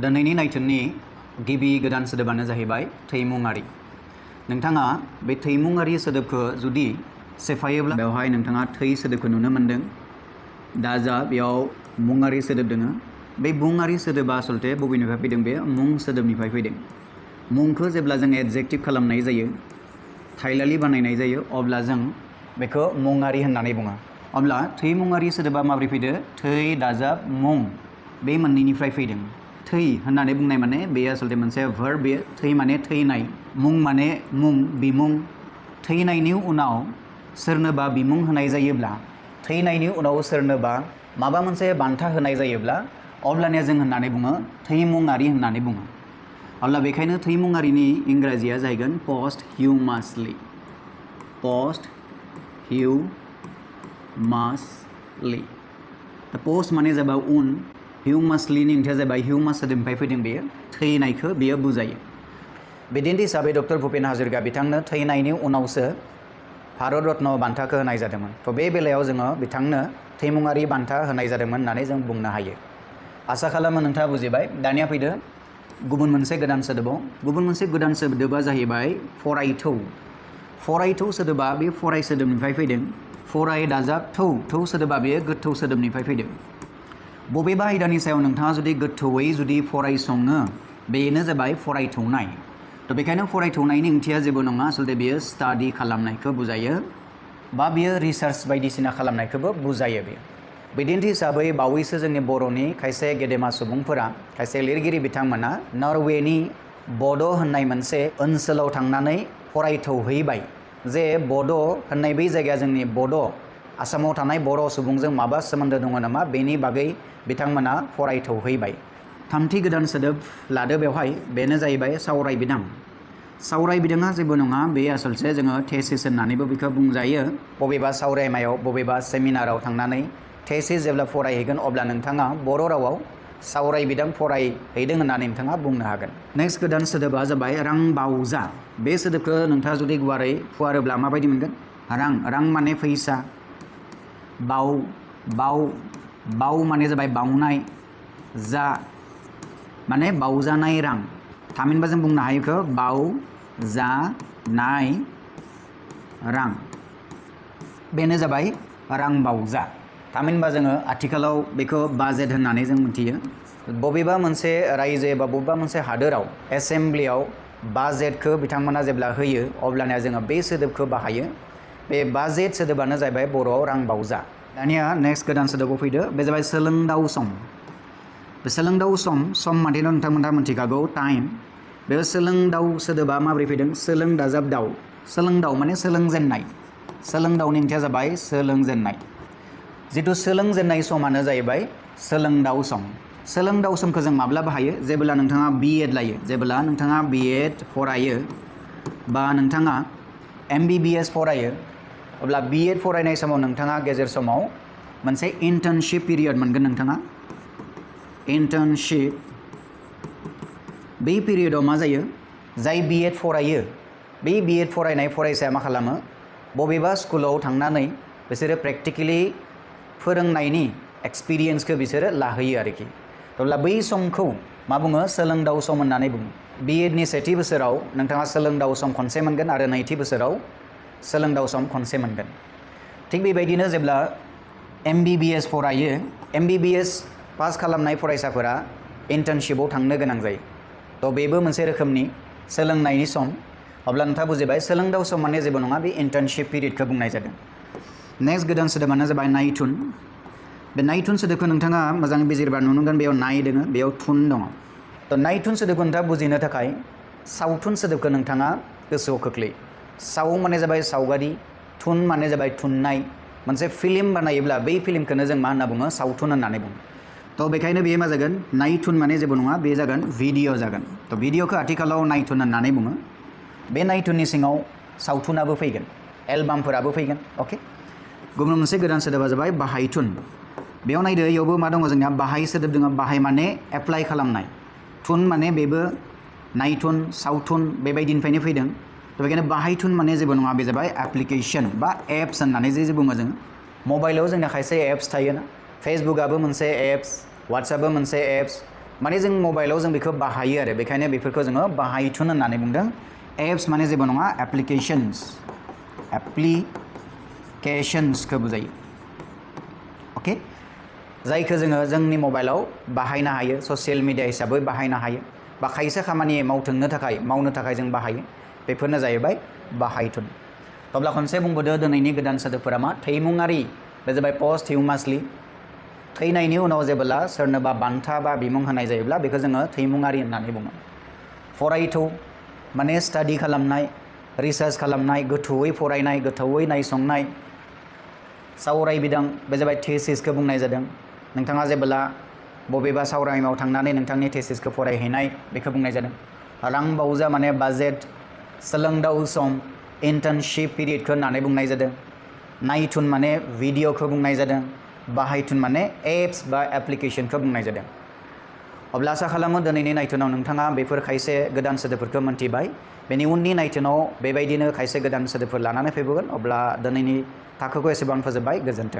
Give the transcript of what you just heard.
दिनैनि नायथोननि गिबि गोदान सोदोबानो जाहैबाय थैमुङारि। नोंथाङा बे थैमुङारि सोदोबखौ जुदि सेफायोब्ला बेवहाय नोंथाङा थै सोदोबखौ नुनो मोनदों। दा जा बेयाव मुङारि सोदोब दङ। बे मुङारि सोदोबा आसलते बबेनिफ्राय फैदों? बे मुं सोदोबनिफ्राय फैदों। मुंखौ जेब्ला जों एडजेक्टिभ खालामनाय जायो, थाइलालि बानायनाय जायो, अब्ला जों बेखौ मुङारि होननानै बुङो। अब्ला थैमुङारि सोदोबा माबोरै फैदो? थै दाजाब मुं बे मोननैनिफ्राय फैदों। थै होननानै बुंनाय माने बेयो आसलते मोनसे भार्ब। बेयो थै माने थैनाय, मुं माने मुं बिमुं। थैनायनि उनाव सोरनोबा बिमुं होनाय जायोब्ला, थैनायनि उनाव सोरनोबा माबा मोनसे बान्था होनाय जायोब्ला अब्लानिया जों होननानै बुङो थैमुङारि होननानै बुङो। अब्ला बेखायनो थैमुङारिनि इंराजिया जाहैगोन पस्ट हिउमासलि। पस्ट हिउमासलि। पस्ट माने जाबाय उन, हिउमासलिनि ओंथिया जाबाय हिउमास सोदोबनिफ्राय फैदों। बेयो थैनायखौ बेयो बुजायो। बिदिन्थि हिसाबै डक्टर भुपेन हाजरिका बिथांनो थैनायनि उनावसो भारत रत्न बान्थाखौ होनाय जादोंमोन। थ' बे बेलायाव जोङो बिथांनो थैमुङारि बान्था होनाय जादोंमोन होननानै जों बुंनो हायो। आसा खालामो नोंथाङा बुजिबाय। दानिया फैदो गुबुन मोनसे गोदान सोदोबाव। गुबुन मोनसे गोदान सोदोबा जाहैबाय फरायथौ। फरायथौ सोदोबा बे फराय सोदोबनिफ्राय फैदों। फराय दाजाब थौ, थौ सोदोबा बेयो गोथौ सोदोबनिफ्राय फैदों। बबेबा आयदानि सायाव नोंथाङा जुदि गोथौयै जुदि फरायसङो, बेनो जाबाय फरायथौनाय। थ' बेखायनो फरायथौनायनि ओंथिया जेबो नङा, आसलते बेयो स्टाडि खालामनायखौ बुजायो बा बियो रिसार्च बायदिसिना खालामनायखौबो बुजायो। बेयो बिदिन्थि हिसाबै बावैसो जोंनि बर'नि खायसे गेदेमा सुबुंफोरा, खायसे लिरगिरि बिथांमोना नरवेनि बड' होननाय मोनसे ओनसोलाव थांनानै फरायथौहैबाय जे बड' होननाय बै जायगाया जोंनि बड' आसामाव थानाय बर' सुबुंजों माबा सोमोन्दो दङ नामा, बेनि बागै बिथांमोना फरायथौहैबाय। थामथि गोदान सोदोब लादो बेवहाय, बेनो जाहैबाय सावराय बिदां। सावराय बिदाङा जेबो नङा, बे आसलते जोङो थेसिस होननानैबो बेखौ बुंजायो। बबेबा सावरायमायाव, बबेबा सेमिनाराव थांनानै थेसिस जेब्ला फरायहैगोन, अब्ला नोंथाङा बर' रावाव सावराय बिदां फरायहैदों होननानै नोंथाङा बुंनो हागोन। नेक्स्ट गोदान सोदोबा जाबाय रांबावजा। बे सोदोबखौ नोंथाङा जुदि गुवारै फुवारोब्ला माबायदि मोनगोन? रां, रां माने फैसा। बाव, बाव, बाव माने जाबाय बावनाय। जा माने बावजानाय रां। थामहिनबा जों बुंनो हायो बेखौ बावजानाय रां। बेनो जाबाय रांबावजा। थामहिनबा जोङो आथिखालाव बेखौ बाजेट होननानै जों मिथियो। बबेबा मोनसे रायजो एबा बबेबा मोनसे हादोराव एसेम्ब्लियाव बाजेटखौ बिथांमोना जेब्ला होयो, अब्लानिया जोङो बे सोदोबखौ बाहायो। बे बाजेट सोदोबानो जाहैबाय बर'आव रांबावजा। दानिया नेक्स्ट गोदान सोदोबाव फैदो, बे जाबाय सोलोंदाव सम। बे सोलोंदाव सम, सम माने नोंथांमोनहा मिथिखागौ टाइम। बे सोलोंदाव सोदोबा माबोरै फैदों? सोलों दाजाब दाव। सोलोंदाव माने सोलोंजेननाय। सोलोंदावनि ओंथिया जाबाय सोलोंजेननाय। जिथु सोलोंजेननाय समानो जाहैबाय सोलोंदाव सम। सोलोंदाव समखौ जों माब्ला बाहायो? जेब्ला नोंथाङा BEd लायो, जेब्ला नोंथाङा BEd फरायो बा नोंथाङा MBBS फरायो, अब्ला BEd फरायनाय समाव नोंथाङा गेजेर समाव मोनसे इन्टार्नशिप पिरियड मोनगोन। नोंथाङा इन्टार्नशिप, बै पिरियडआव मा जायो? जाय BEd फरायो, बै BEd फरायनाय फरायसाया मा खालामो? बबेबा स्कुलाव थांनानै बिसोरो प्रेक्टिकेलि फोरोंनायनि एक्सपिरियेन्सखौ बिसोरो लाहैयो आरोखि। अब्ला बै समखौ मा बुङो? सोलोंदाव सम होननानै बुङो। BEdनि सेथि बोसोराव नोंथाङा सोलोंदाव सम खनसे मोनगोन आरो नैथि बोसोराव सोलोंदाव सम खनसे मोनगोन। थिग बेबायदिनो जेब्ला MBBS फरायो, MBBS पास खालामनाय फरायसाफोरा इन्टार्नशिपआव थांनो गोनां जायो। थ' बेबो मोनसे रोखोमनि सोलोंनायनि सम। अब्ला नोंथाङा बुजिबाय, सोलोंदाव सम माने जेबो नङा, बे इन्टार्नशिप पिरियडखौ बुंनाय जादों। नेक्स्ट गोदान सोदोबानो जाबाय नायथुन। बे नायथुन सोदोबखौ नोंथाङा मोजाङै बिजिरबा नुनो मोनगोन, बेयाव नाय दङ, बेयाव थुन दङ। थ' नायथुन सोदोबखौ नोंथाङा बुजिनो थाखाय सावथुन सोदोबखौ नोंथाङा गोसोआव खोख्लै। साव माने जाबाय सावगारि, थुन माने जाबाय थुननाय। मोनसे फिल्म बानायोब्ला बै फिल्मखौनो जों मा होनना बुङो? सावथुन होननानै बुङो। थ' बेखायनो बेयो मा जागोन? नायथुन माने जेबो नङा, बे जागोन भिडिअ' जागोन। थ' भिडिअ'खौ आथिखालाव नायथुन होननानै बुङो। बे नायथुननि सिङाव सावथुनाबो फैगोन, एलबामफोराबो फैगोन। अके। गुबुन मोनसे गोदान सोदोबा जाबाय बाहायथुन। बेयाव नायदो, इयावबो मा दङ जोंनिया? बाहाय सोदोब दङ। बाहाय माने एप्लाइ खालामनाय। थुन माने बेबो नायथुन, सावथुन बेबायदिनिफ्रायनो फैदों। थ' बेखायनो बाहायथुन माने जेबो नङा, बे जाबाय एप्लिकेसन बा एप्स होननानै जे बुङो जोङो। मबाइलाव जोंना खायसे एप्स थायोना, फेसबुकआबो मोनसे एप्स, वाट्सएपबो मोनसे एप्स, माने जों मबाइलाव जों बेखौ बाहायो आरो बेखायनो बेफोरखौ जोङो बाहायथुन होननानै बुंदों एप्स माने जेबो नङा एप्लिकेशन्सखौ बुजायो अके जायखौ जोङो जोंनि मबाइलाव बाहायनो हायो ससियेल मिडिया हिसाबै बाहायनो हायो बा खायसे खामानि मावनो थाखाय जों बाहायो बेफोरनो जाहैबाय बाहायथुन अब्ला खनसे बुंबोदो दिनैनि गोदान सोदोबफोरा मा थैमुङारि बे जाबाय पस्ट हिउमासलि थैनायनि उनाव जेब्ला सोरनोबा बान्था बा बिमुं होनाय जायोब्ला बेखौ जोङो थैमुङारि होननानै बुङो फरायथौ माने स्टाडि खालामनाय रिसार्च खालामनाय गोथौयै फरायनाय गोथौयै नायसंनाय सावरायबिदां बे जाबाय थेसिसखौ बुंनाय जादों नोंथाङा जेब्ला बबेबा सावरायमाव थांनानै नोंथांनि थेसिसखौ फरायहैनाय बेखौ बुंनाय जादों रांबावजा माने बाजेट सोलोंदाव सम इन्टार्नशिप पिरियडखौ होननानै बुंनाय जादों नायथुन माने भिडिअखौ बुंनाय जादों बाहायथुन माने एप्स बा एप्लिकेशनखौ बुंनाय जादों अब्ला आसा खालामो दिनैनि नायथुनाव नोंथाङा बेफोर खायसे गोदान सोदोबफोरखौ मोनथिबाय बेनि उननि नायथुनाव बेबायदिनो खायसे गोदान सोदोबफोर लानानै फैबावगोन अब्ला दिनैनि थाखोखौ एसेबां फोजोबबाय गोजोन्थों